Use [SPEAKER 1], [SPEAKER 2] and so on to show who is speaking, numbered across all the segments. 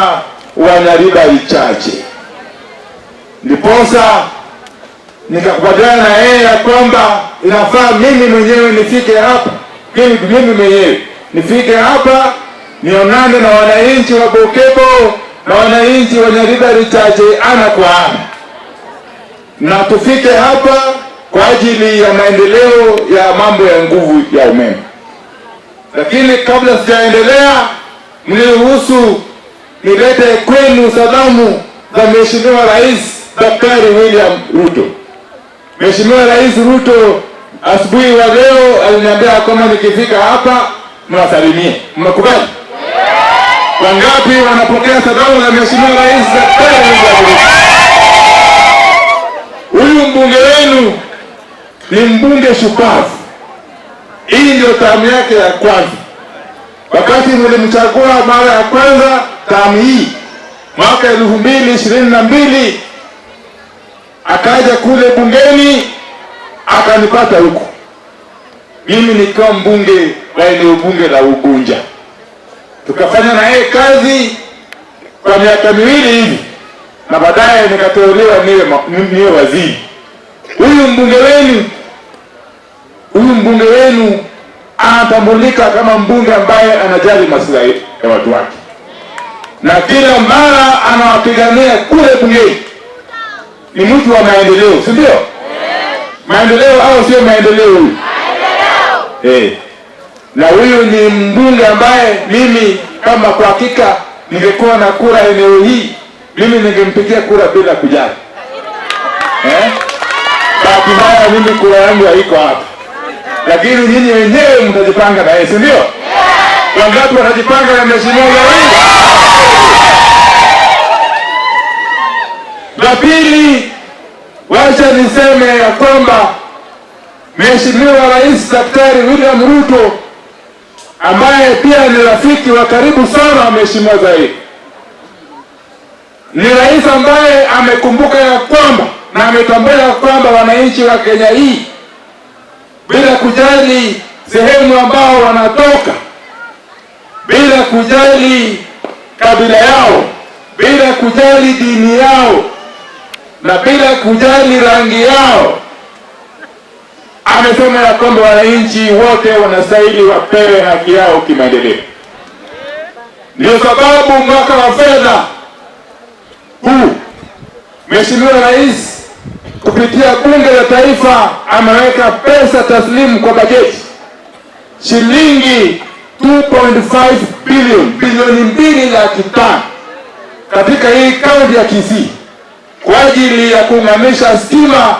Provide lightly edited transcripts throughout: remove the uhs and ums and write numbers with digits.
[SPEAKER 1] mama wa Nyaribari Chache. Ndiposa nikakubaliana na yeye ya kwamba inafaa mimi mwenyewe nifike hapa, mimi mwenyewe nifike hapa nionane na wananchi wa Bokebo na wananchi wa Nyaribari Chache ana kwa ana, na tufike hapa kwa ajili ya maendeleo ya mambo ya nguvu ya umeme. Lakini kabla sijaendelea, mniruhusu nilete kwenu salamu za Mheshimiwa Rais Daktari William Ruto. Mheshimiwa Rais Ruto asubuhi wa leo aliniambia kwamba nikifika hapa mnasalimie. Mmekubali? Wangapi wanapokea salamu za Mheshimiwa Rais Daktari William Ruto? Huyu mbunge wenu ni mbunge shupavu. Hii ndio term yake ya kwanza. Wakati mlimchagua mara ya kwanza term hii mwaka 2022, akaja kule bungeni akanipata huko, mimi nikiwa mbunge wa eneo bunge la Ugunja. Tukafanya na yeye kazi kwa miaka 2 hivi, na baadaye nikateuliwa niwe waziri. Huyu mbunge wenu anatambulika kama mbunge ambaye anajali maslahi ya watu wake, na kila mara anawapigania kule bungeni. Ni mtu wa maendeleo, si ndio? Maendeleo au sio maendeleo huyu? Na huyu ni mbunge ambaye mimi kama kwa hakika ningekuwa na kura eneo hii, mimi ningempigia kura bila kujali. Bahati mbaya mimi kura yangu haiko hapa, lakini nyinyi wenyewe mtajipanga na yeye, si ndio? Wangapi wanajipanga na Mheshimiwa Rais? La pili, wacha niseme ya kwamba Mheshimiwa Rais Daktari William Ruto, ambaye pia ni rafiki wa karibu sana wa Mheshimiwa Zaheer, ni rais ambaye amekumbuka ya kwamba na ametambua ya kwamba wananchi wa Kenya hii, bila kujali sehemu ambao wanatoka, bila kujali kabila yao, bila kujali dini yao, na bila kujali rangi yao, amesema ya kwamba wananchi wote wanastahili wapewe haki yao kimaendeleo. Ndio sababu mwaka wa fedha huu Mheshimiwa Rais kupitia Bunge la Taifa ameweka pesa taslimu kwa bajeti shilingi 2.5 billion, bilioni mbili laki tano katika hii kaunti ya Kisii kwa ajili ya kuunganisha stima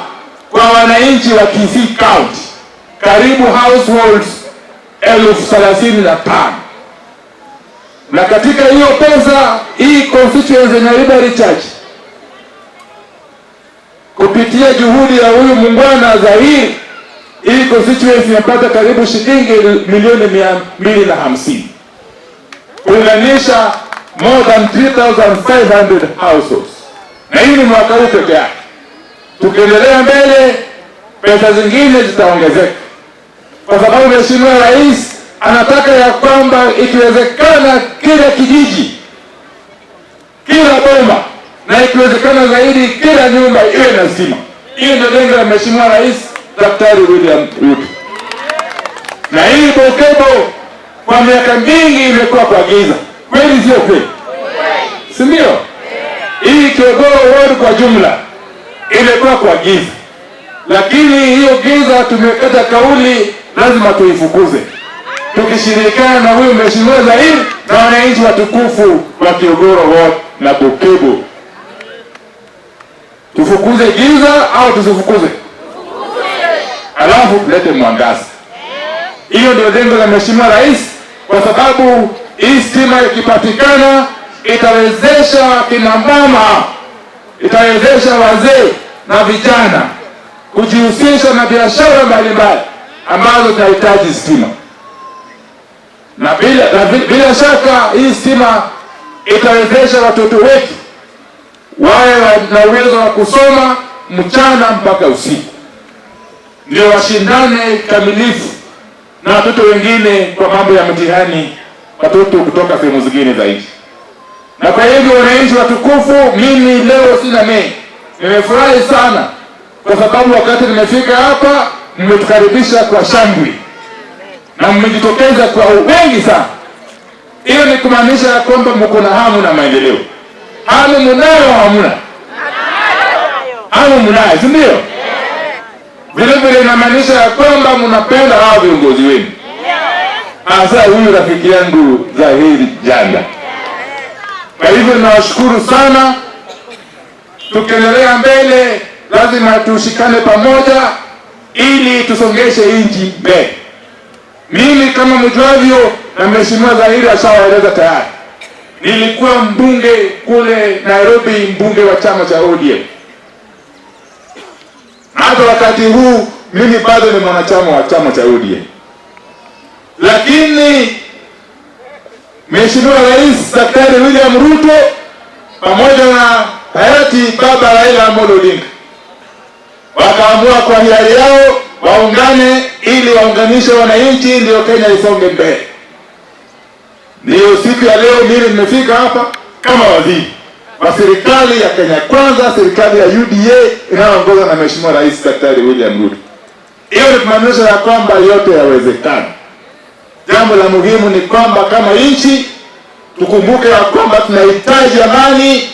[SPEAKER 1] kwa wananchi wa Kisii County, karibu households 35,000. Na katika hiyo pesa, hii constituency ya Nyaribari Chache kupitia juhudi ya huyu muungwana Zaheer, hii constituency imepata karibu shilingi milioni 250 kuunganisha more than 3,500 households. Na hii ni mwaka huu peke yake. Tukiendelea mbele, pesa zingine zitaongezeka, kwa sababu Mheshimiwa Rais anataka ya kwamba ikiwezekana kila kijiji, kila boma, na ikiwezekana zaidi kila nyumba iwe na stima. Hiyo ndio lengo la Mheshimiwa Rais Daktari William Ruto. Na hii Bokebo kwa miaka mingi imekuwa kwa giza, kweli sio kweli? Si ndio? Hii Kiogoro Ward kwa jumla imekuwa kwa giza, lakini hiyo giza tumekata kauli, lazima tuifukuze, tukishirikiana na huyu Mheshimiwa Zaheer na wananchi watukufu wa Kiogoro Ward na Bokebo. Tufukuze giza au tusifukuze? Alafu tulete mwangaza. Hiyo ndio lengo la Mheshimiwa Rais, kwa sababu hii stima ikipatikana itawezesha kina mama, itawezesha wazee na vijana kujihusisha na biashara mbalimbali ambazo zinahitaji stima. Na bila shaka hii stima itawezesha watoto wetu wawe na uwezo wa kusoma mchana mpaka usiku, ndio washindane kamilifu na watoto wengine kwa mambo ya mtihani, watoto kutoka sehemu zingine za nchi. Na kwa hivyo, wananchi watukufu, mimi leo sina mengi, nimefurahi sana kwa sababu wakati nimefika hapa mmetukaribisha kwa shangwe na mmejitokeza kwa wengi sana. Hiyo ni kumaanisha ya kwamba mko na hamu na maendeleo. Hamu munayo, hamuna? Hamu munayo, si ndio? Vile vile inamaanisha ya kwamba mnapenda hawa viongozi wenu, hasa huyu rafiki yangu Zahiri Janda. Kwa hivyo nawashukuru sana. Tukiendelea mbele, lazima tushikane pamoja ili tusongeshe nchi mbele. Mimi kama mjuavyo, na Mheshimiwa Zahiri ashawaeleza tayari, nilikuwa mbunge kule Nairobi, mbunge wa chama cha ODM. Hata wakati huu mimi bado ni mwanachama wa chama cha ODM, lakini Mheshimiwa Rais Daktari William Ruto pamoja na hayati Baba Raila Amolo Odinga wakaamua kwa hiari yao waungane ili waunganishe wananchi, ndio Kenya isonge mbele. Ndiyo siku ya leo mimi nimefika hapa kama waziri wa serikali ya Kenya Kwanza, serikali ya UDA inayoongozwa na Mheshimiwa Rais Daktari William Ruto. Hiyo ni kumaanisha ya kwamba yote yawezekana. Jambo la muhimu ni kwamba kama nchi tukumbuke ya kwamba tunahitaji amani,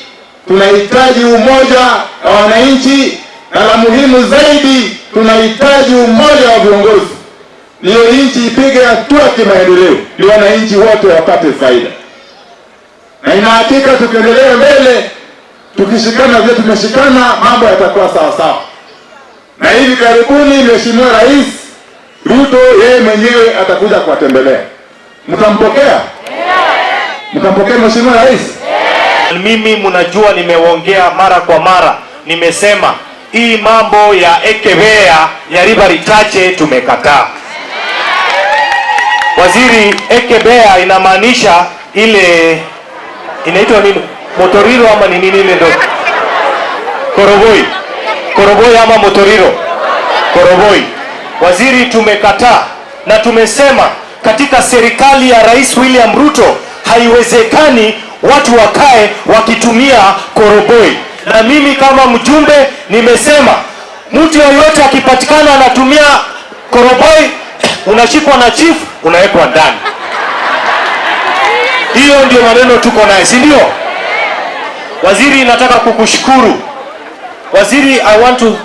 [SPEAKER 1] tunahitaji umoja wa wananchi, na la muhimu zaidi tunahitaji umoja wa viongozi, ndiyo nchi ipige hatua kimaendeleo, ndio wananchi wote wapate faida. Na ina hakika tukiendelea mbele, tukishikana vile tumeshikana, mambo yatakuwa sawa sawa. Na hivi karibuni Mheshimiwa Rais Ruto yeye mwenyewe atakuja kuwatembelea. Mtampokea? Mtampokea Mheshimiwa Rais?
[SPEAKER 2] Mimi mnajua nimeongea mara kwa mara, nimesema hii mambo ya Ekebea ya River Itache tumekataa. Waziri, Ekebea inamaanisha ile inaitwa nini? Motoriro ama ni nini ile ndogo? Koroboi. Koroboi ama motoriro? Koroboi. Waziri, tumekataa na tumesema katika serikali ya Rais William Ruto haiwezekani watu wakae wakitumia koroboi. Na mimi kama mjumbe nimesema mtu yeyote akipatikana anatumia koroboi, unashikwa na chief, unawekwa ndani. Hiyo ndio maneno tuko naye, si ndio? Waziri, nataka kukushukuru. Waziri, I want to